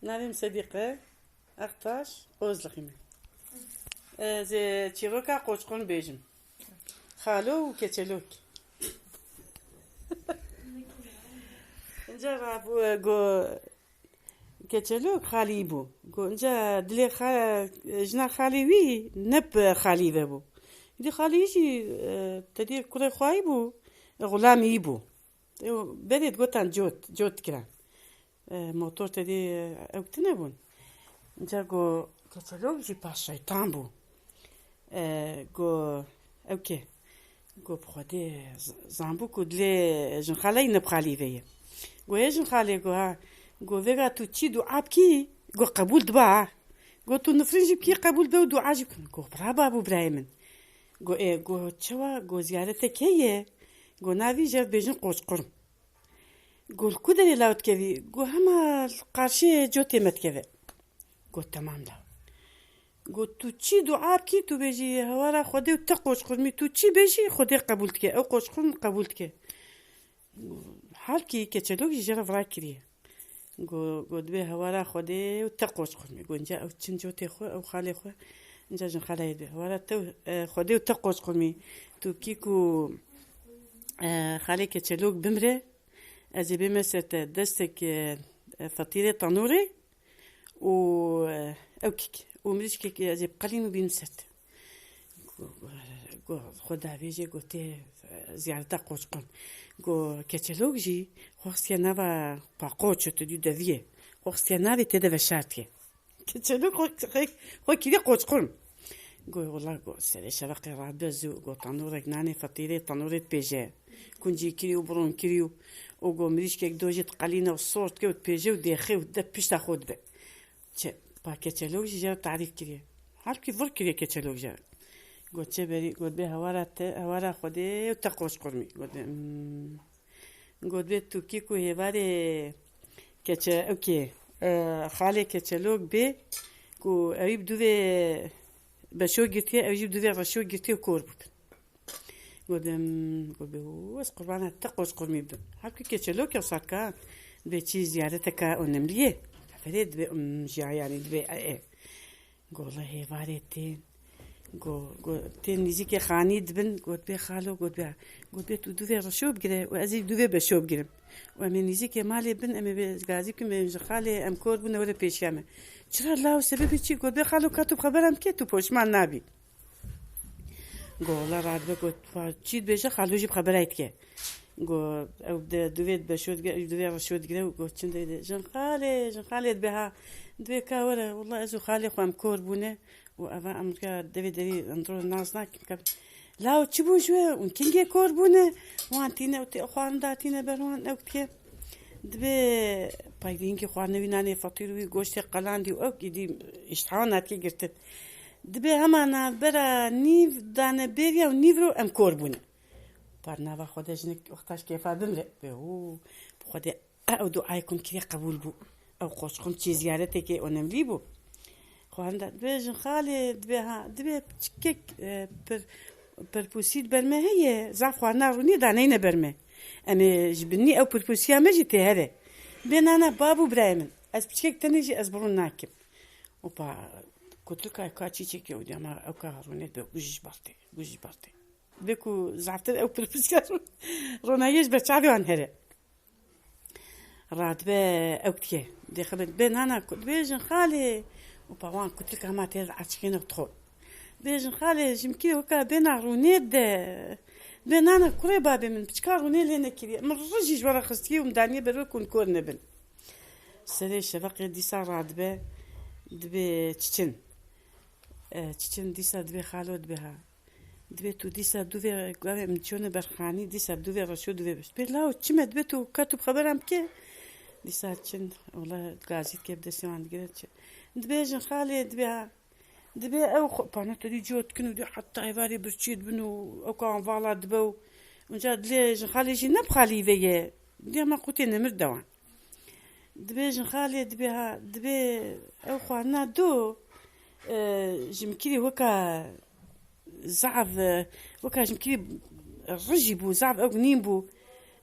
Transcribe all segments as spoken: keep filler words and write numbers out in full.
Navê min Sedîqe Aktaş Ozlixî me. Ez ê çîroka Qoçqûn bêjim. Xalo û keçelok. Înca rabû, e, go, keçelok xalî bû. Go, înca dilê xa-, jina xalê wî ne bi xalî ve bû. Dî xalî jî, e, tedî kurê xwayî bû, e, xulamî bû. Ew berê digotan cot, cot dikirin. E, motor tedî, e, ew tune bûn. Înca go, keçelok jî pa şeytan bû. E, go, ew ke, go bi Xwedê z-, zanbû ku dilê jinxaleyî ne bi xalî ve ye. Go, ê jinxalê, go, ha, go, vêga tu çi dua bikî, go, qebûl diba, ha. Go, tu nifrin jî bikî, qebûl dibe û dua jî bikin. Go, bira babû birayê min. Go, ê, go, çawa, go, ziyaretek heye, go, navî jê re bêjin Qoçqurm. Go, li ku derê law dikevî? Go, hema li qarşiyê cotê me dikeve. Go, temam law. Go, tu çi dua bikî, tu bêjî, hewara Xwedê û te Qoçqurmî, tu çi bêjî, Xwedê qebûl dike. Ew Qoçqurm qebûl dike. Halkî keçelok jî jê re vira kiriye. Go, go, dibê hewara Xwedê û te Qoçqurmî. Go, înca ew çin cotê xwe, ew xalê xwe, înca jinxaleyê dibê. Hewara te, e, Xwedê û te Qoçqurmî. Tu bikî ku, e, xalê keçelok bimre, ez ê bême ser te destek, e, e, fetîrê tenûrê û, e, ew kik û mirîşkek ez ê biqelînim û bînim ser te. Go, go, go, xwe davêje, go tê, e, ziyareta Qoçqûn. Go, keçelok jî xwe xistiye nava pa qoç, tu dî deviyê. Xwe xistiye navê tê de veşartiye. Keçelok xwe, xwe, xwe kiriye Qoçqûn. Go, wela, go, serê şeveqê rabe zû, go, tanûrek nanê fetîrê tanûrê dipêje. Kuncî kirî û biron kirî û, û go, mirîşkek do jî diqelîne û sor dike û dipêje û dêxe û de pişta xwe dibe. Çi, pa keçelok jî jê re tarîf kiriye. Halkî vir kiriye keçelok jê re. Got, çê berî, got, bê hewara te, hewara Xwedê û te Qoçqurmî. Got, bê, hmm. Got, bê tu kî ku hêvarê keçe, ew kê, e, xalê keçelok bê, ku ewî bi dûvê beşo girtiye, ew jî bi dûvê reşo girtiye û kor bûbin. Gotim, got, bê, ez qurbana te Qoçqurmî bim. Halkî keçelok ya sarka, dibê çi ziyareteka onemliyê. Ferê dibê, ım, jiya, yanî dibê, e, e. Go, wela hêvarê tên. Go, go, tên nîzîkê xanî dibin, got, bê xalo, got, bê, got, bê tu dûvê reşo bigire û ez ê dûvê beşo bigirim. Û em ê nîzîkê malê bin, em ê bê gazî bikin, bê ji xalê em kor bûne were pêşiya me. Çira law, sebebê çi? Got, bê xalo, ka tu bi xebera min bikê, tu poşman nabî. Go, wela radibe, got, "Pa çi dibêje, xalo jî bi xeberayê dike." Go, ew de dûvê beşo digire, ew dûvê reşo digire û got, çin de, de, "Jinxalê, jinxalê," dibê ha. Dibê ka were, wela ez û xalê xwe em kor bûne û eva em rika devê derî em dro nas nakin. Ka, "Law çi bû ji we? Hûn kingê kor bûne? Wan tîne û tê xwarin datîne ber wan ew dike." Dibê payvî hingî xwarine wî nanê fetîr wî goştê qelandî û ew îdî îştiha nadikê girtin. Dibê hema navbera nîv dane bêriya û nîv ro em kor bûne. Par nava Xwedê jinik wexta ji kêfa bimre. Bê hû, bi Xwedê ew duayê ku min kiriye qebûl bû. Ew Qoçqûn çê ziyaretekê onemlî bû. Xwarin da, dibê jinxalê, dibê ha, dibê piçikek, e, pir-, pirpûsî li ber me heye, zaf xwarina rûnê daneyne ber me. Em ê ji binî ew pirpûsiya me jî tê here. Bê nana bab û birayê min. Ez piçikek tenê jî ez bi rûn nakim. Opa, kutlika ka çîçekê û dema ew ka rûnê dibe guj ji bar tê, guj ji bar tê. Dibê ku zaftir ew pirpûsiya rû-, rûnayê ji ber çavê wan here. Radibe ew dike. Dê xebet bê nana ku dibêjin xalê. Û pa wan kutlika ma tê de açikêne û dixwe. Dibêjin xalê, ji min kî weka bêna rûnê de. Bê nana kurê babê min piçka rûnê lê nekiriye. Min rijî ji we re xistiye û min daniye ber we ku hûn kor nebin. Serê şeveqê dîsa radibe, dibê çiçin. E, çiçin dîsa dibê xalo dibê ha. Dibê tu dîsa dûvê gavê min çûne ber xanî, dîsa dûvê reşo dûvê beş. Bê law çi me dibê tu ka tu bi xeberan bike. Dîsa çin, wela gazî dike bi destê wan digire çi. Dibêjin xalê dibê ha. Dibê ew xwe, pane te dî cot dikin û dê heta êvarê birçî dibin û ew ka wan vala dibe û. Unca dilê jin xalê jî ne bi xalî ve ye. Dê ma qutê nemir dewan. Dibê jin xalê dibê ha, dibê ew xwarina do, e, ji min kirî weka zaf, e, weka ji min kirî rijî bû, zaf ew nîn bû,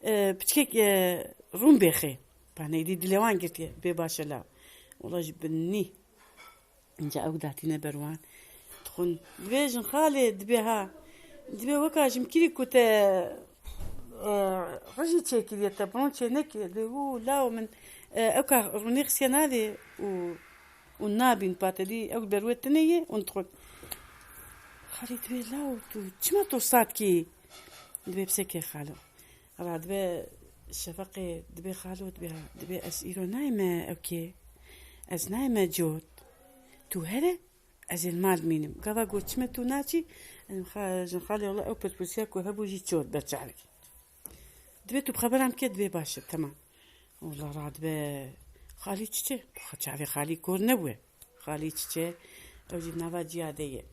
e, piçkek, e, rûn bêxê. Paneyî dilê wan girtiye, bê baş e law. Wala ji binî. Înca ew datîne ber wan. Dixwin. Dibêjin xalê, dibê ha. Dibê weka ji min kirî ku te, e, rejî çêkiriye, te bron çê nekiriye. Dibê, û law min, e, ewka rûnê xistiye navê û, û nabîn patedî ew ber wê tune ye û dixwin. Xalê dibê, law tu çima tu sat kî? Dibê, bi se kê xalo. Radibe şefeqê, dibê xalo, dibê, dibê ez îro nayme ewkê. Ez nayme cot. Tu here, ez ê li mal mînim. Gava got çime tu naçî, em xa-, jin xalê wala ew pirsûsiya ku hebû jî çot ber çavê. Dibê tu bi xebera min ke, dibê baş e, temam. Wala radibe xalî çiçe? Xwe çavê xalî kor nebûye. Xalî çiçe? Ew jî nava ciya de ye.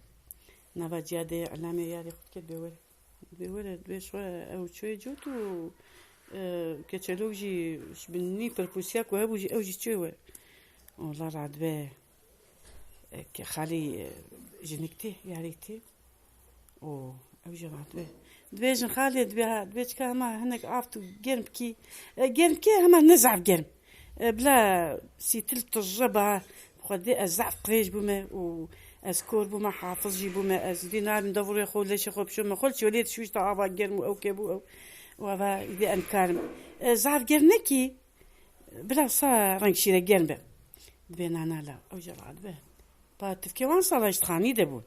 Nava ciya de ye, elamê yarê xwe dike, dibê were. Dibê were, dibê şwe ew çûyê cot û, e, keçelok jî ji bin nî perpûsiya ku hebû jî ew jî çûyê were. Wala radibe, e, ke xalî, e, jinik tê, yarî tê. Û ew jî radibe. Dibêjin xalê, dibê ha, dibê çika hema hinek av tu germ bikî. E, germ bikî hema ne zaf germ. E, bila sîtil tije ba, xwedê ez zaf qirêj bûme û ez kor bûme, hafiz jî bûme, ez dî nabim dev rê xwe, leşê xwe bişome, xwe çolê dişûşte ava germ û ew ke bû ew. Û ava îdî em karim. E, zaf germ nekî, bila sa reng şîre germ be. Dibê nana la, ew jî radibe. Pa tifkê wan sala ji xanî de bûn.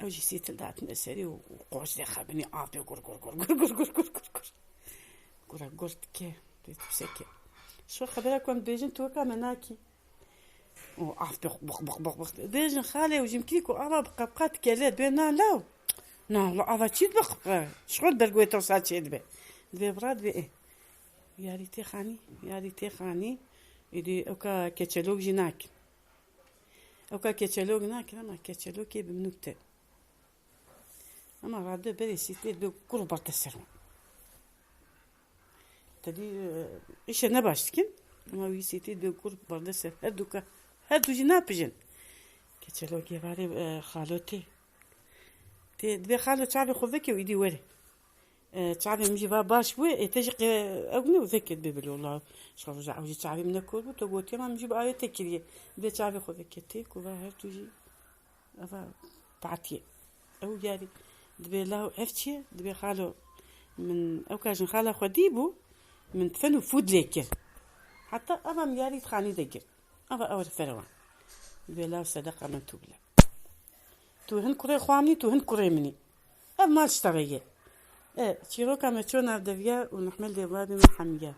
Ew jî sîtil datine serî û, û qoç de xebinî, av pê gur gur gur gur gur gur gur gur gur. Gura gur dike, dê tu seke. Şo xebera ku em dibêjin tu weka me nakî. Û av pê bix bix bix bix. Dibêjin xalê û jimkî ku ava bi qebqa dikele, dibê na law. Na wala ava çî dibe qebqa? Ji xwe li ber guhê te wisa çêdibe. Dibê bira dibê ê. Yarî tê xanî, yarî tê xanî. Êdî ewka keçelok jî nakin. Ewka keçelok nakin, ama keçelokê bi min û te. Ama radibe berê sîtê dibê gur berde ser wan. Te dî, e, îşe ne baş dikin, ama wî sîtê dibê gur berde ser. Her du ka, her du jî napijin. Keçelok êvarê, e, xalo tê. Tê, dibê xalo çavê xwe veke û îdî were. E, çavê min jî va baş bûye, ê te jî qe-, ew ne veke dibê bilê wala. Ji xwe roja ew jî çavê min ne kor bû, to gotiye ma min jî bi avê te kiriye. Dibê çavê xwe veke tê, ku va her tu jî eva patiye. Ew yarî dibê law ev çi ye? Dibê xalo min ewka jin xala xwe dî bû, min fen û fûd lê kir. Heta eva min yarî di xanî de girt. Eva ew re fere wan. Dibê law sedeqa min tu bile. Tu hin kurê xwe min î, tu hin kurê min î. Ev mal ji te re ye. E, çîroka me ço nav deviya û nihmel dê vabê me hemiya.